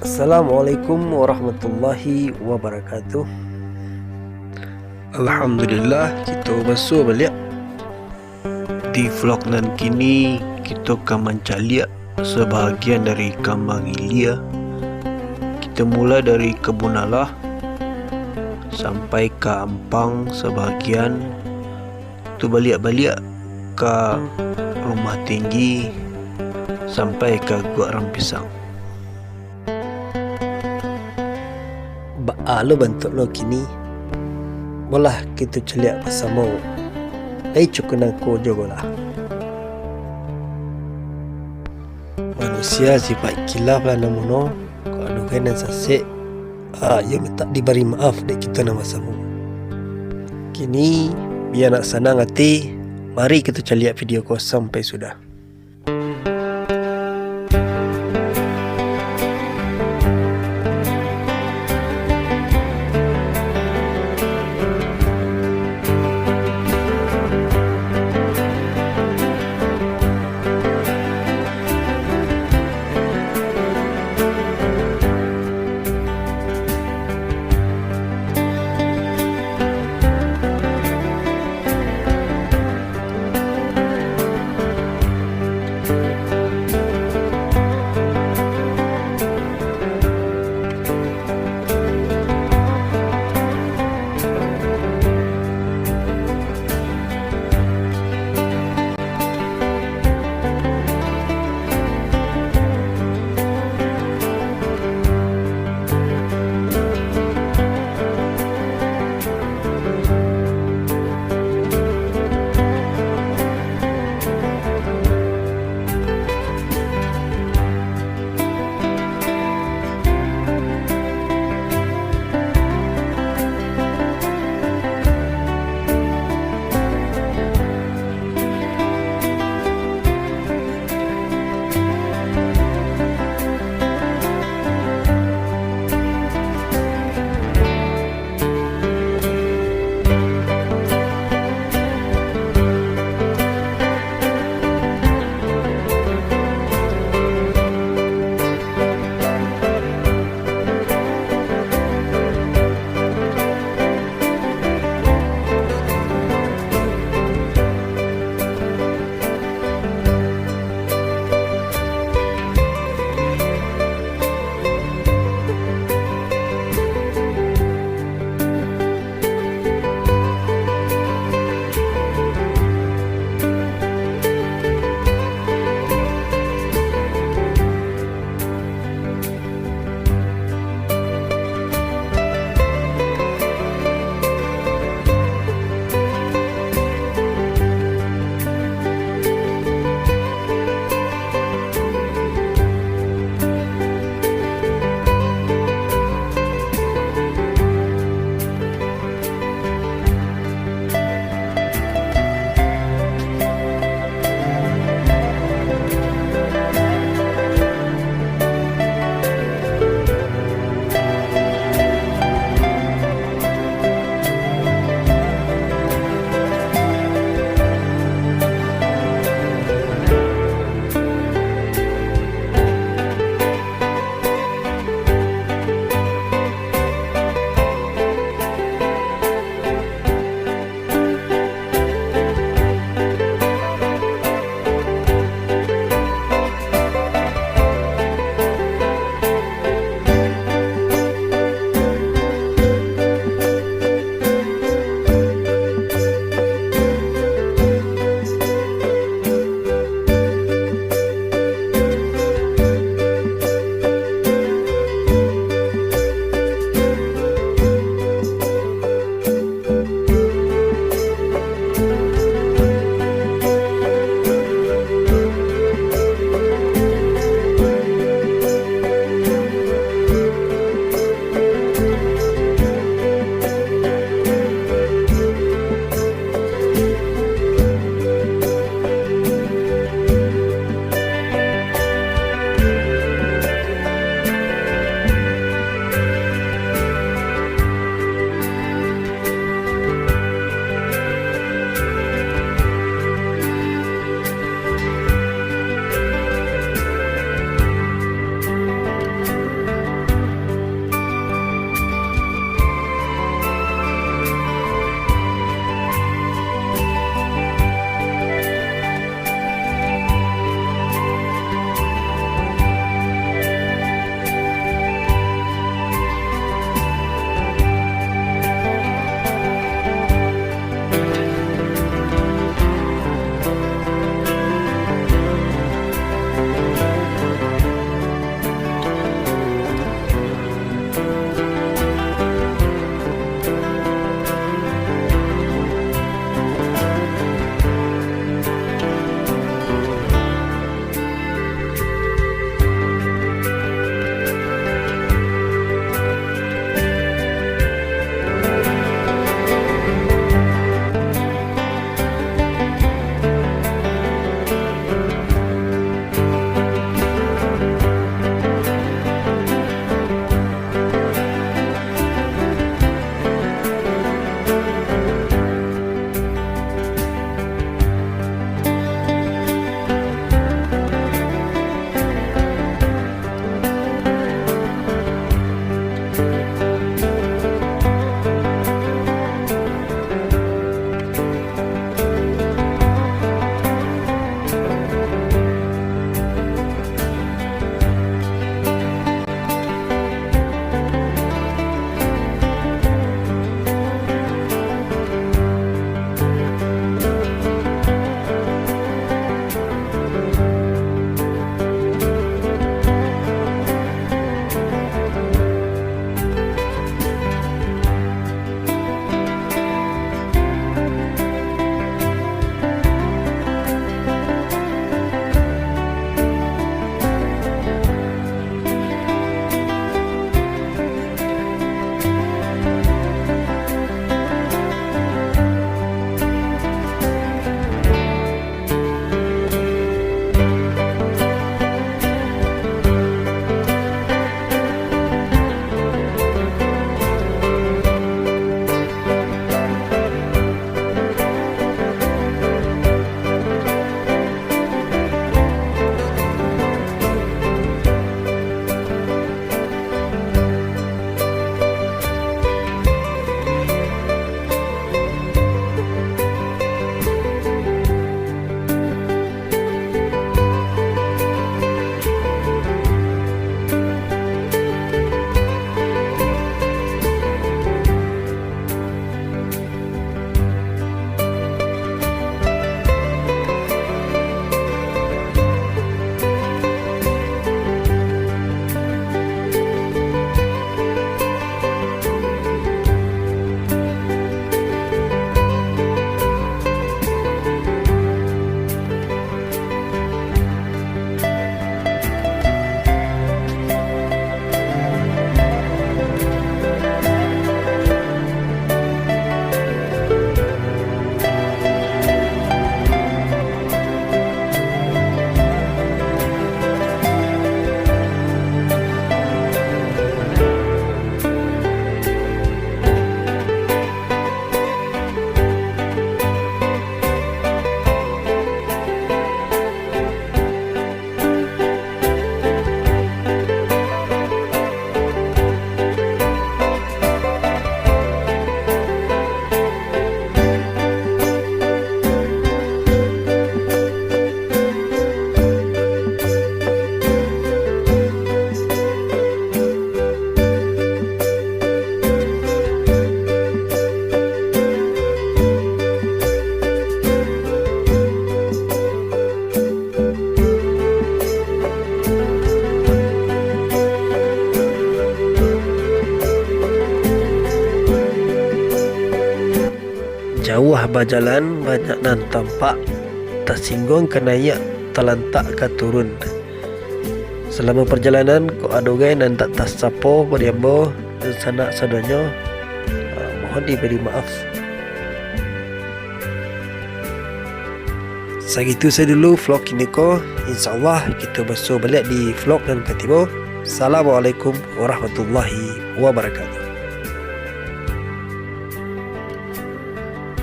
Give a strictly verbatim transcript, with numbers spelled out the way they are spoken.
Assalamualaikum warahmatullahi wabarakatuh. Alhamdulillah, kito basuo baliak. Di vlog nan kini, kito ka mancaliak sabahagian dari kambang ilia. Kito mulai dari kabun alah sampai ka ampang sabahagian, tu baliak-baliak ka rumah tinggi sampai ka guak rampisang. Baa lo bantuak lo kini? Bolah kito caliak basamo. Lai cukuik nangko juo lah. Manusia sipaik kilaf lah namuno, kok ado gai nan sasek, ah, iyo mintak dibari maaf dek kito nan basamo. Kini, bia nak sanang ati, mari kito caliak video ko sampai sudah. Wah, bajalan banyak nan tampak, tasingguang ka naiak, talantak ka turun. Salamo parjalanan, kok ado gai nan tak tasapo dari ambo, dunsanak sadonyo, ah, mohon diberi maaf. Sagitu sajo dulu vlog kiniko. InsyaAllah, kito basuo baliak di vlog nan katibo. Assalamualaikum warahmatullahi wabarakatuh.